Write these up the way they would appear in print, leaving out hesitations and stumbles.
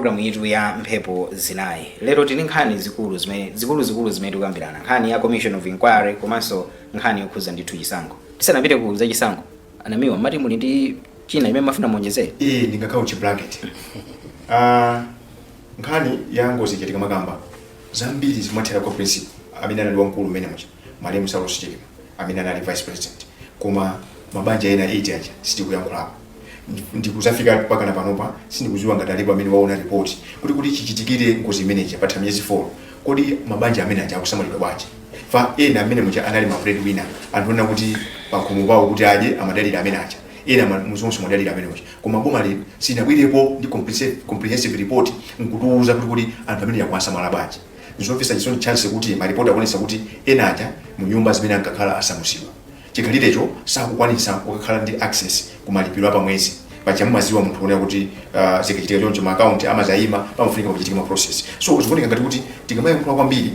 Programu yathu ya Mphepo Zinayi lero tili nkhani zikulu zimene zikuluzikulu zimene tikukambirana, nkhani ya commission of inquiry komanso nkhani yokhuza ndithu chisankho. Tisanapite ku za chisankho, anamiwa mati muli ndi china imene mafuna muonjezere? Iyi ndingakhala chi blanket. Nkhani ya ngozi ichatika, makamba zambiri zimathera kwa principal amene anali wamkulu mmene mucha, malemu Saulos Chilima amene anali vice president, koma mabanja ena 8 aja sitikuyankhulapo. Ndikuzafika pakana panopa sindikudziwa ngati alipo amene waona report kuti chichitikire ngozi imeneyi patha miyezi 4. Kodi mabanja amene aja akusamalidwa bwanji? Fa ena amene muja anali ma breadwinner, anthu onena kuti pakhomo pawo kuti adye amadalira amene aja, ena muzonso madalira amene aja, koma boma lino sinabwerepo ndi comprehensive report nkutiuza kuti anthu amene akuwasamala bwanji. Nzomvetsa chisoni chance kuti maripoti akuonetsa kuti ena aja mu nyumba zimene ankakhala asamusidwa, chikhalirecho sakukwanisa kukakhala ndi access ku malipiro apamwezi. Paja mumaziwa munthu onera kuti zikachitika choncho ma account amazayima, pamafunika pachitika ma process. So zikuoneka ngati kuti tikamayankhula kwambiri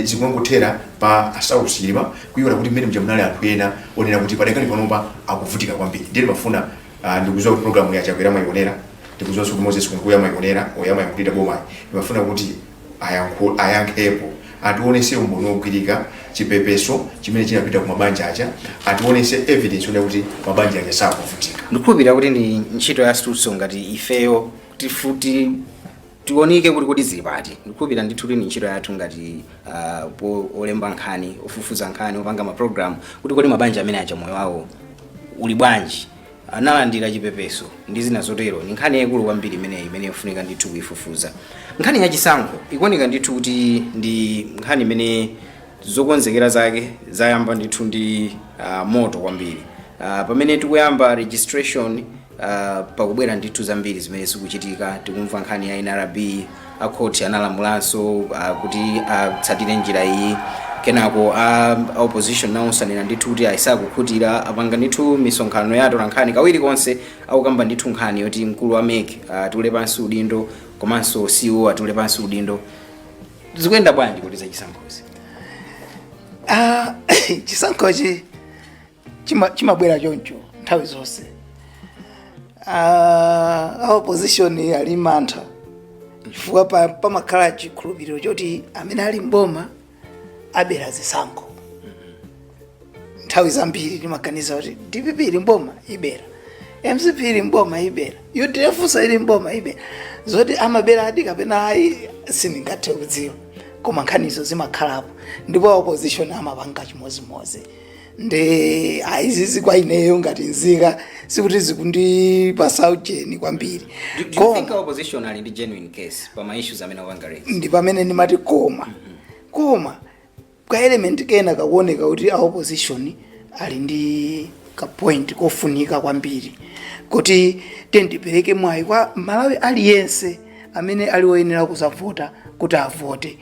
zikumangothera pa Saulos Chilima, kuiwala kuti mmene muja munali anthu ena onena kuti padakali panopa akuvutika kwambiri. Ndiye timafuna, ndikuziwa kuti program ya Chakwera amayionera, ndikuziwa kuti Moses Kunkuyu amayionera, oyo amayankhulira bomayi. Timafuna kuti ayankhepo, ationese umboni wogwirika, chipepeso chimene chinapita ku mabanja aja, ationese evidence yonena kuti mabanja aja sakuvutika. Ndikukhulupirira kuti ndi ntchito ya studso ngati ifeyo tifuti tionike kuti kodi zili pati. Ndikukhulupirira ndithu kuti ndi ntchito yathu ngati olemba nkhani, ofufuza nkhani, opanga maprogram, kuti kodi mabanja amene aja moyo wawo uli bwanji, analandira chipepeso ndi zina zotero. Ni nkhani yayikulu kwambiri imeneyi imene yofunika ndithu kuifufuza. Nkhani ya chisankho ikuoneka ndithu kuti ndi nkhani imene zokonzekera zake zayamba ndithu ndi moto kwambiri. Pamene tikuyamba registration, pakubwera ndithu zambiri zimene zikuchitika. Tikumva nkhani ya NRB, akhoti analamulanso kuti atsatire njira iyi. Kenako a opposition nawonso anena ndithu kuti ayisakukhutira, apanga ndithu misonkhano ya atolankhani kawiri konse, akukamba ndithu nkhani yoti mkulu wa MEC atule pansi udindo komanso CEO atule pansi udindo. Zikuyenda bwanji kuti zachisankhozi? Chisankhochi chimabwera choncho nthawi zonse. A opposition ali mantha chifukwa pamakhala chikhulupiriro choti amene ali mboma abera zisankho. Nthawi zambiri timaganiza kuti DPP ili mboma ibera, MCP ili mboma ibera, UDF ili mboma ibera. Zoti amabera adi kapena ayi sindingathe kudziwa, koma nkhanizo zimakhalapo ndipo a opposition amapanga chimozimozi. Ndi aizizi kwa ineyo ngati nzika sikuti zikundipasa ucheni kwambiri. Do you think opposition ali ndi genuine case pa ma issues amene apanga raise? Ndi pamene ndimati koma ka element kena kakuoneka kuti a opposition ali ndi ka point kofunika kwambiri, kuti tendipereke mwayi kwa Malawi aliyense amene ali woyenera kuzavota kuti avote.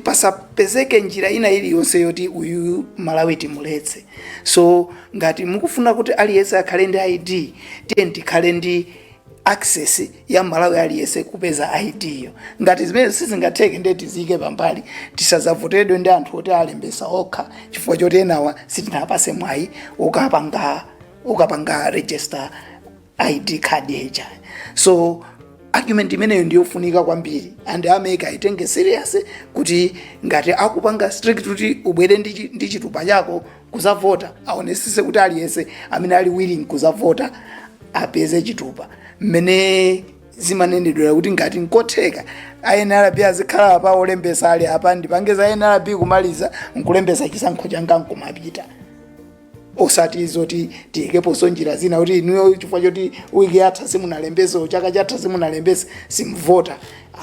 Pasapezeke njira ina iliyonse yoti uyu Malawi timuletse. So ngati mukufuna kuti aliyense akhale ndi ID, tiye tikhale ndi access ya Malawi aliyense kupeza ID yo. Ngati zimene sizingatheke, ndiye tiziyike pambali, tisazavotedwe ndi anthu oti alembesa okha chifukwa choti enawa sitinapase mwayi ukapanga register ID card ija. So argument imeneyo ndiyofunika kwambiri and a MEC aitenge serious, kuti ngati akupanga strict kuti ubwere ndi chitupa chako kuzavota, aonesese kuti aliyense amene ali willing kuzavota apeze chitupa. Mmene zimanenedwera kuti ngati nkotheka NRB azikhala apa, olembesa ali apa, ndipange za NRB, kumaliza nkulembesa chisankho changa nkumapita, osati zoti tiyikeponso njira zina kuti inuyo chifukwa choti wiki yatha simunalembese, chaka chatha simunalembese, simvota.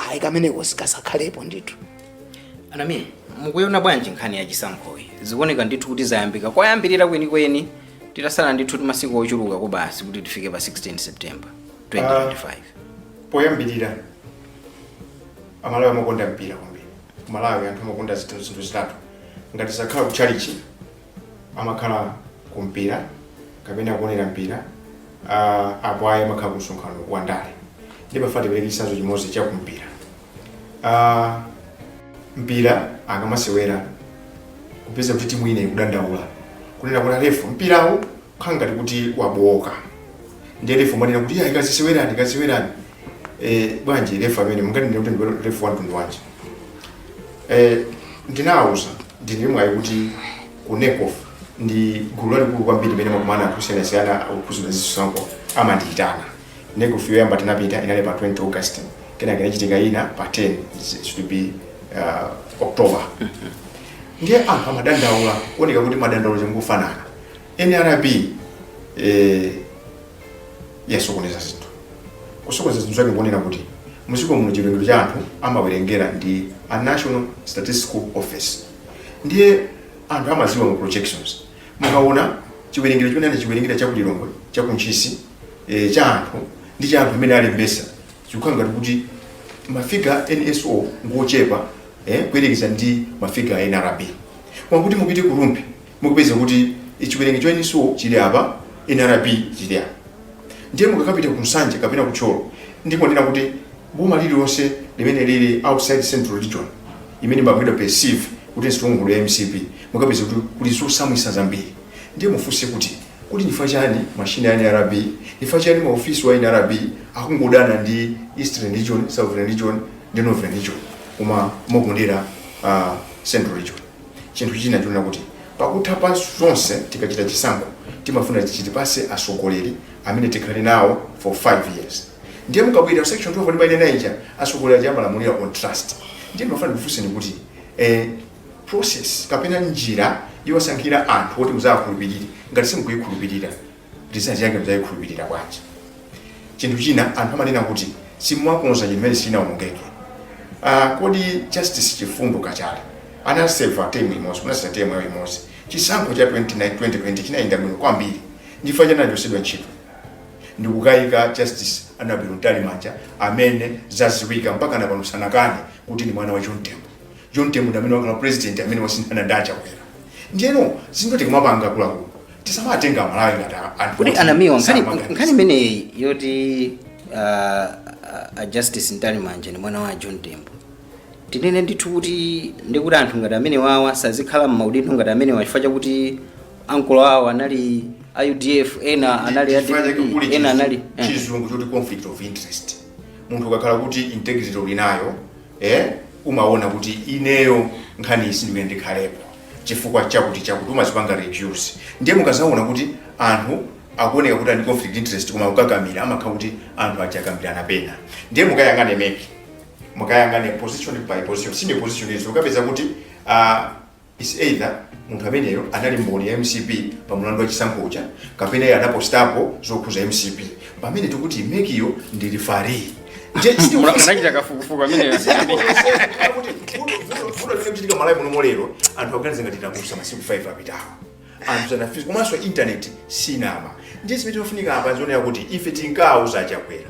Ayi, kameneko sikasakhalepo ndithu. Anami, mukuiona bwanji nkhani ya chisankhoyi? Zikuoneka ndithu kuti zayambika koyambirira kwenikweni, titasala ndithu masiku ochuluka kubasi kuti tifike pa 16 September 2025. Poyambirira, Amalawi amakonda mpira kwambiri. Malawi anthu amakonda zinthu zitatu. Ngati sakhala kutchalichi, amakhala kumpira kapena kuonera mpira, apo ayi amakhala ku msonkhano wa ndale. Ndimafuna tipereke chitsanzo chimodzi cha kumpira. Mpira akamasewera, kupeza kuti timu ina ikudandaula kunena kuti ref, mpirawu kukhala ngati kuti wabowoka, ndiye ref manena kuti, "Iya, ikazisewerani, ikazisewerani." Bwanji ref amene munganene kuti ndi ref wamtundu wanji? Ndinawuza ndili mwayi kuti ku NECOF ndi gulu lalikulu kwambiri limene makumana anthu osiyanasiyana akukhuzidwa zisankho, amandiyitana. NECOF yoyamba tinapita inali pa 20 August, kenaka inachitika ina pa 10, it should be October. Ndiye anthu amadandaula, kuoneka kuti madandaulo changofanana. NRB yasokoneza zinthu. Kusokoneza zinthu zake nkuonera kuti mdziko muno chiwerengero cha anthu amawerengera ndi a National Statistical Office. Ndiye anthu amaziwa mu projections, mukaona chiwerengero chimene anachiwerengera cha kuLilongwe, cha kuNtchisi, cha anthu ndi cha anthu amene alembesa, zikukhala ngati kuti mafigure NSO ngochepa kuyerekeza ndi mafigure a NRB. Koma kuti mupite ku Rumphi, mukupeza kuti chiwerengero cha NSO chili apa, NRB chili apa. Ndiye mukakapita ku Nsanje kapena ku Thyolo, ndikunena kuti boma lililonse limene lili outside Central Region imene imapangidwa perceive kuti stronghold ya MCP, mukapeza kuti kuli zosamwisa zambiri. Ndiye mufunse kuti chifukwa chani mashina ya NRB, chifukwa chani maofisi wa NRB akungodana ndi Eastern Region, Southern Region ndi Northern Region, koma mokondera Central Region? Chinthu china chonena kuti pakutha pa zonse, tikachita chisankho timafuna tichitipase atsogoleri amene tikhale nawo for 5 years. Ndiye mukabwera section 12 ndi maine ija, atsogoleri aja amalamulira on trust. Ndiye ndimafuna ndikufunseni kuti process kapena njira yosankhira anthu oti muzawakhulupirire, ngati simukuyikhulupirira, result yake muzayikhulupirira bwanji? Chinthu china, anthu amanena kuti simuwakonza chimene sichinaonongeke. Kodi Justice Chifundo Kachale anaseva term imodzi, kunaseva term yawo imodzi, chisankho cha 29 2020 chinayenda bwino kwambiri, ndifa chanachotsedwa ntchito ndikukayika Justice Annabel Mtalimanja, amene zaziwika mpaka na pano sanakane kuti ndi mwana wa John Tembo. John Tembo ndi amene wakhala president amene wasinthana ndi aChakwera. Ndiyeno zinthu tikamapanga, akuluakulu, tisamatenga Amalawi ngati anthu kuti oti anamiwa nkhani. samaganiza. Nkhani imeneyi yoti a Justice Mtalimanja ndi mwana wa John Tembo, tinene ndithu kuti ndikuti anthu ngati amene wawa sazikhala m'maudindo ngati amene, chifukwa chakuti ankolo awo anali a UDF, ena anali a Chifukwa chake DPP, kuli ena anali chizungu choti conflict of interest. Munthu ukakhala kuti integrity uli nayo, umaona kuti ineyo nkhani iyi sindikuye ndikhalepo chifukwa chakuti chakuti, umazipanga reduce. Ndiye mukazaona kuti anthu akuoneka kuti ali ndi conflict interest koma akukakamira, amakhala kuti anthu ajakambirana pena. Ndiye mukayang'ane MEC, mukayang'ane position by position, senior position izo, ukapeza kuti is either munthu ameneyo anali mboni ya MCP pa mulandu wa chisankhocha, kapena iye anapostapo zokhuza MCP, pamene tikuti MECyo ndi referee. Munachita kafukufuku ameneyo? Vuto limene kuchitika Malawi muno lero, anthu aganiza ngati takusa masiku 5 apitawo, anthu sanafika, komanso internet sinama. Ndiye zimene timafunika apa nzionera kuti ife tinkauza aChakwera,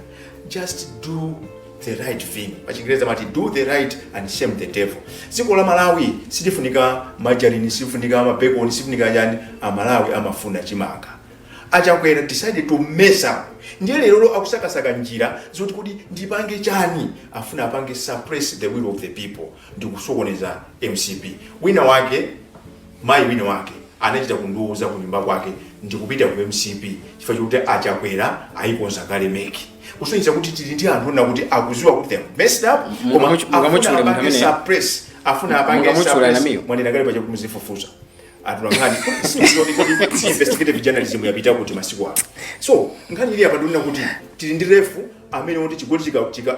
just do the right thing. Pachingereza amati do the right and shame the devil. Dziko la Malawi silifunika margarine, silifunika mabacon, silifunika chani. Amalawi amafuna chimanga. AChakwera decided to mess up. Ndiye lero akusakasaka njira zoti kuti ndipange chani, afuna apange suppress the will of the people ndikusokoneza MCP. Wina wake, mayi wina wake anachita kundiuza ku nyumba kwake, ndikupita ku MCP chifukwa chokuti aChakwera ayikonza kale MEC, kusonyeza kuti tili ndi anthu ona kuti akuziwa kuti they have messed up, koma Mungamutchule afuna munthu apange ameneyo? suppress, afuna apange Mungamutchule suppress. anamiyo? Mwanena kale paja kuti muzifufuza atolankhani. Kuti investigative journalism yapita kuti masiku ano? So nkhani ili apa, ndionena kuti tili ndi ref amene woti chigoli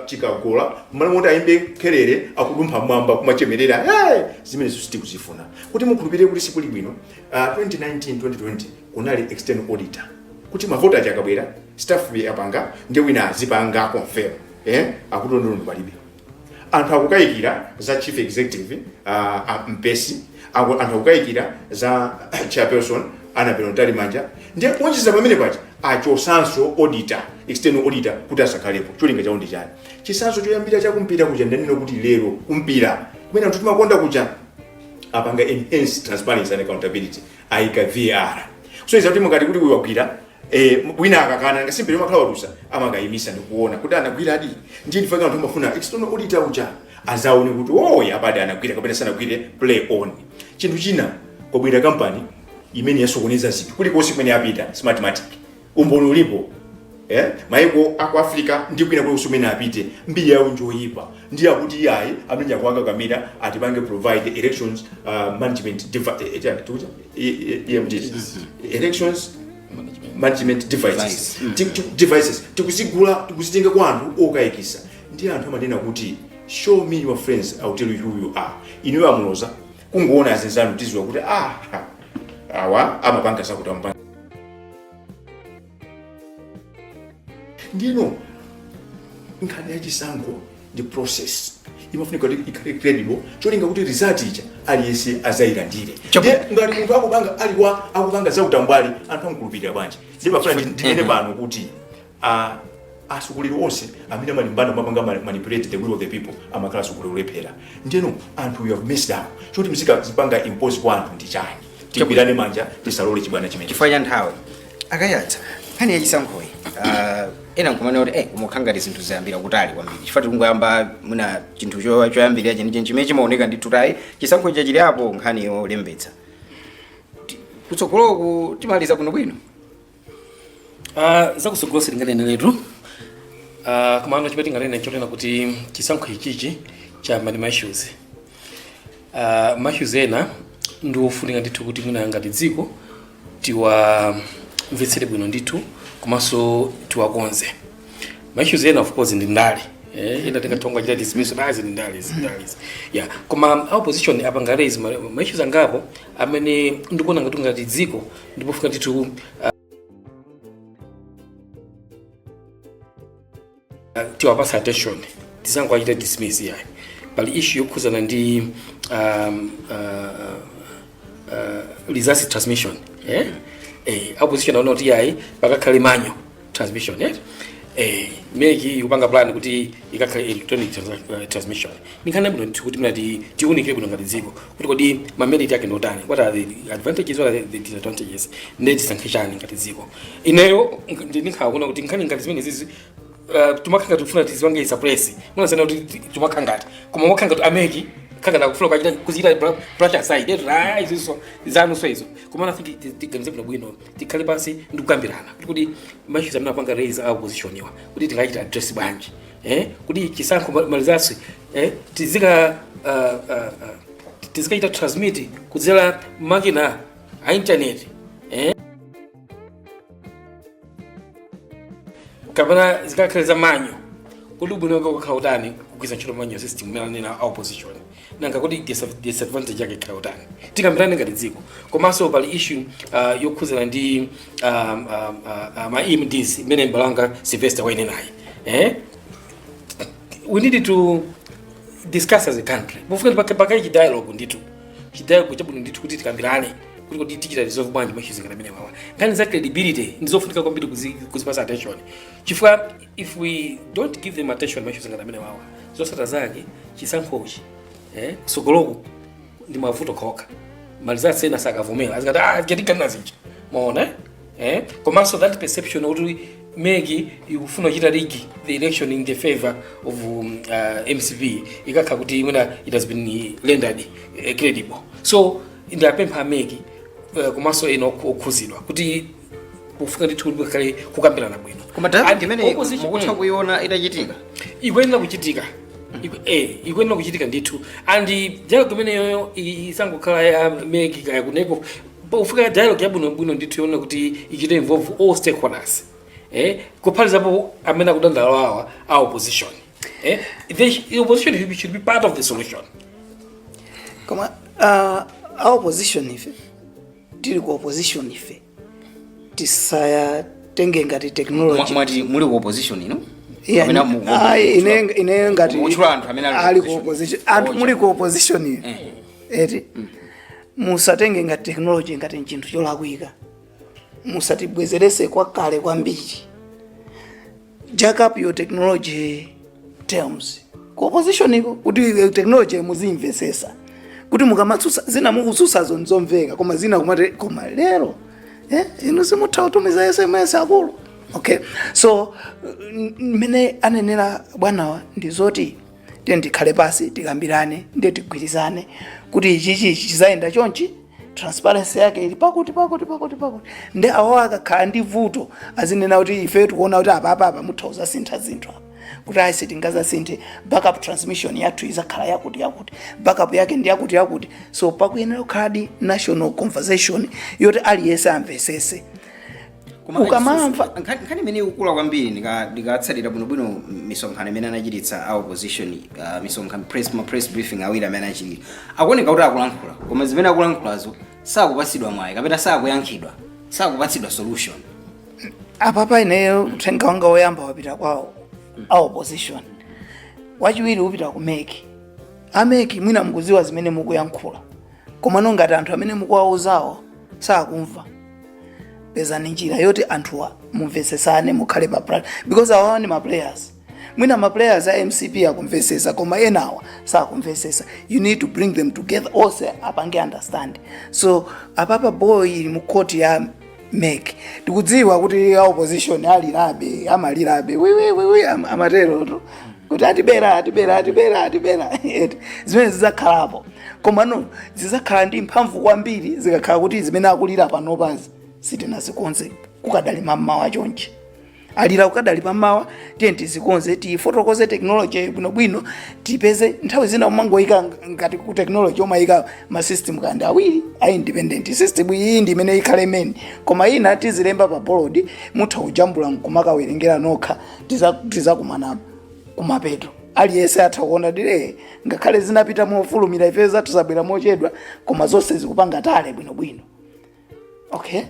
chikagola, mmalo moti ayimbe kelele, akudumpha mwamba kumachemerera. Hey! Zimene sitikuzifuna. Kuti mukhulupirire kuti sikuli bwino, 2019 2020 kunali external auditor, kuti mavoti aja akabwera, staff apanga, ndiye wina azipanga confirm. Akuti ndondo palibe. Anthu akukayikira za chief executive Mpesi, anthu akukayikira za chairperson Annabel Mtalimanja. Ndiye kuonjeza pamene paja, achosanso auditor, external auditor, kuti asakhalepo. Cholinga chawo ndi chani? Chisanzo choyambira chakumpira kuja, ndanena kuti lero kumpira kumene anthu timakonda kuja, apanga enhance transparency and accountability, ayika VAR, kusonyeza kuti mukati kuti wagwira, wina akakana, ngasimpere makhala wadusa, amakayimisa ndikuona kuti anagwira adi. Ndiye ndifaka anthu amafuna external auditor uja azaone kuti oyi, apadi anagwira kapena sanagwire, play on. Chinthu china, kwabwera kampani imene yasokoneza zinthu kulikonse kumene yapita, Smartmatic. Umboni ulipo. Maiko aku Africa ndi kwina kulikonse kumene apite, mbiri yawo njoyipa. Ndiye akuti iyayi, amene akuwakakamira atipange provide elections management chani, tikuti? EMD, elections management devices. Devices tikuzigula, tikuzitenga kwa anthu okayikisa. Ndi anthu amanena kuti, "Show me your friends, I'll tell you who you are." Inuyo amuloza kungoona azinzanu, tiziwa kuti ah, awa amapanga zakuti, amapanga. Ndino nkhani yachisankho ndi process, imafunika kuti ikhale credible, cholinga kuti result ija aliyense azayilandire. Ndiye ngati munthu akupanga aliwa akupanga zautambwali, anthu amkhulupirira bwanji? Ndiye pafuna ndinene pano kuti atsogoleri onse amene amalimbana kumapanga manipulate the will of the people amakhala atsogoleri olephera. Ndiyeno anthu, you have messed up. Choti mzikazipanga impose kwa anthu ndi chani? Tigwirane manja, tisalole chibwana chimene. Chifukwa cha nthawi, akayatsa nkhani yachisankhoyi, ena nkumanena kuti kumokha ngati zinthu zayambira kutali kwambiri, chifukwa tikungoyamba mwina chinthu choyambirira chenicheni chimene chimaoneka ndithu tayi chisankho icha chili apo, nkhani yolembetsa. Kutsogoloku timaliza kuno bwino? Zakutsogolo sitinganeneretu, komano chimene tinganene nchonena kuti chisankho ichichi chayamba ndi ma issues. Ma issues ena ndi ofunika ndithu kuti mwina ngati dziko tiwamvetsere bwino ndithu komanso tiwakonze. Ma issues ena of course ndi ndale, ena tingatonga chita dismiss, nazi ndi ndale, izi ndale izi, yeah. Koma opposition apanga raise ma issues angapo amene ndikuona ngati dziko ndipofika ndithu tiwapasa attention, tisangowachita dismiss yayi. Pali issue yokhuzana ndi results transmission, eh? Opposition aona kuti yayi, pakakhale manual transmission, eh? MEC ikupanga plan kuti ikakhale electronic transmission. Ninkhani yabwino ndithu kuti muna tiunikire bwino ngati dziko kuti kodi ma merit ake ndotani, what are the advantages, what are the disadvantages, ndi tisankhe chani ngati dziko. Ineyo ndinkhala kuona kuti nkhani ngati zimene zizi tumakhala ngati tifuna tizipange suppress, munasena kuti tumakhala ngati, koma wakhala ngati a MEC khanga nakufuna kachita kuzichita brush aside etu, ah, izinso zanu so izo. Koma I think tiganize bwino bwino, tikhale pansi ndi kukambirana kuti ma issues amene apanga raise a opposition iwa kuti tingachita address bwanji, kuti chisankho ma results tizika tizikachita transmit kudzera makina a internet, kapena zikakhale za manual, kuti ubwino wake ukakhala utani kugwiritsa ntchito manual system imene anena a opposition, nanga kuti disadvantage yake ikhala utani? Tikambirane ngati dziko. Komanso pali issue yokhuzana ndi ma EMDs imene mbalanga Sylvester wayinenayi, We need to discuss as a country pofika pakali chi dialogue ndithu, chi dialogue chabwino ndithu, kuti tikambirane kuti tichita resolve bwanji ma issues ngati amene wawa. Nkhani za credibility ndizofunika kwambiri kuzipasa attention, chifukwa if we don't give them attention, ma issues ngati amene wawa, zotsatira zake chisankhochi kusogoloku ndi mavuto okhaokha. Ma results ena sakavomera, azikati ah, chatiganira zija maona, Komanso that perception kuti MEC ikufuna kuchita rig the election in the favor of MCP ikakhala kuti mwina it has been rendered credible. So ndapempha MEC komanso ena okhuzidwa kuti kufika ndithu kuti pakhale kukambirana bwino. Koma dialogue And imene opposition mukutha kuiona itachitika? Ikuyenera kuchitika. Ikuyenera kuchitika ndithu, and dialogue imeneyoyo isangokhala ya MEC kaya kuneko. Pofika dialogue yabwinobwino ndithu yoona kuti ichite involve all stakeholders, kuphatikizapo amene akudandaula awa a opposition. The opposition should be part of the solution. Koma a opposition, ife tili ku opposition, ife tisayatenge ngati technology. Mwati muli ku opposition ino? Yeah, Kapena ayi, ine ngati mukutchula anthu amene ali ku opposition, anthu muli ku opposition ino, eti, musatenge ngati technology ngati chinthu cholakwika. Musatibwezerese kwa kale kwambiri. Jack up your technology terms ku opposition iko, kuti technology muzimvesesa, kuti mukamatsutsa zina mukutsutsazo nzomveka, koma zina kumati, koma lero inu simutha kutumiza SMS akulu. Okay, so mmene anenera bwanawa ndi zoti tiye tikhale pasi, tikambirane, ndiye tigwirizane kuti ichichi chizayenda chonchi. Transparency yake ili pakuti, pakuti, pakuti, pakuti. Ndi awo akakhala ndi vuto azinena kuti ife tikuona kuti apa apa mutha kuzasintha zinthu apa, kuti ayi, sitingazasinthe, backup transmission yathu izakhala yakuti yakuti, backup yake ndi yakuti yakuti. So pakuyenera kukhaladi national conversation yoti aliyense amvesese. Koma Ukamamva- nkhani imene ikukula kwambiri, ndikatsatira bwinobwino misonkhano imene anachititsa a opposition, misonkhano press, ma press briefing awiri amene anachitira, akuoneka kuti akulankhula, koma zimene akulankhulazo sakupatsidwa mwayi kapena sakuyankhidwa, sakupatsidwa solution. Apapa ineyo uthenga wanga woyamba wapita kwawo a opposition, wachiwiri upita ku MEC. A MEC, mwina mukuziwa zimene mukuyankhula, koma ngati anthu amene mukuwauzawo sakumva, pezani njira yoti anthuwa mumvesesane, mukhale pa because awawa ndi ma players. Mwina ma players a MCP akumvesesa, koma enawa sakumvesesa. You need to bring them together, onse apange understand. So apapa ball ili mu court ya MEC. Tikudziwa kuti a opposition alirabe, amalirabe wiwiwiwi, amaterotu kuti atibera, atibera, atibera, atibera. Eti, zimene zizakhalapo, koma no zizakhala ndi mphamvu kwambiri zikakhala kuti zimene akulira panopazi sitinazikonze kukadali mammawa. Chonchi alira kukadali pammawa. Tiye tizikonze, tifotokoze technology bwinobwino, tipeze nthawi zina umangoyika ngati ku technology umayika ma system kandi awiri a independent. System iyi ndi imene ikhale imene, koma ina tizilemba pa board, mutha kujambula nkumakawerengera nokha. Tizakumana kumapeto, aliyense atha kuona dire. Ngakhale zinapita mofulumira, ife zathu zabwera mochedwa, koma zonse zikupanga tally bwinobwino. Okay.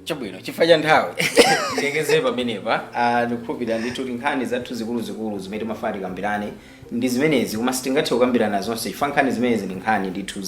Chabwino, chifukwa cha nthawi tilekeze pamenepa. Ndikukhulupirira ndithu kuti nkhani zathu zikuluzikulu zimene timafuna tikambirane ndi zimenezi, koma sitingathe kukambirana zonse chifukwa nkhani zimenezi ndi nkhani ndithu.